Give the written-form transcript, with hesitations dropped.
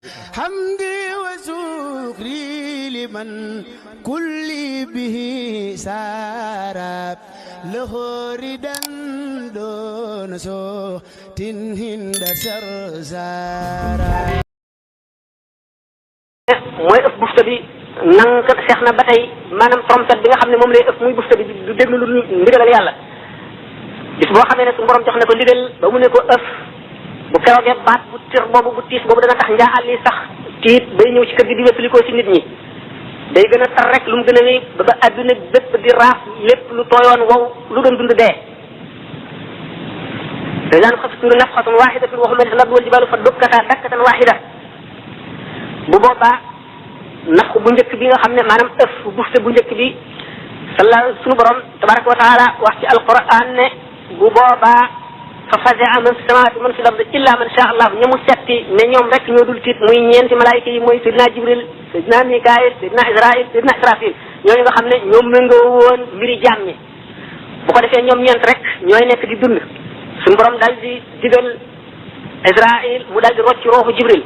حمدي وشكري لمن كل به سارا له ردا دون صوت هند سرسارا mooy ëpp bufta bi nanka seex na ba tey maanaam trompette bi nga xam ne moom lay ëpp muy bufta bi du déglu lu ndigalal yàlla bis boo xamee ne suñu borom jox na ko ndigal ba mu ne ko ëf bu keroogee baat bu tir boobu bu tiis boobu dana tax njaaxal li sax tiit bay ñëw ci kër gi di wéttalikoo ci nit ñi day gën a tar rek lu mu gën a wéy ba adduna bépp di raaf lépp lu tooyoon wow lu doon dund dee day daan xaf suuru nafxatun waxidatun wa humilat al-ardu wal jibalu fa dukkata dakkatan waxida bu boobaa nafx bu njëkk bi nga xam ne maanaam ëf bufte bu njëkk bi sunu borom tabaraka wa taala wax ci alquran ne bu boobaa fa fazaa man fi samawati man fi l-ardi illa man sha allah ña mu setti ne ñoom rek ñoo dul tiit muy ñeenti malaayika yi mooy Seydina Jibril Seydina Mikaayil Seydina Israil Seydina Israfil ñooñu nga xam ne ñoom méngoo woon mbiri jaam ñi bu ko defee ñoom ñeent rek ñooy nekk di dund suñu borom daal di digal Israil mu daal di rocc rooxu Jibril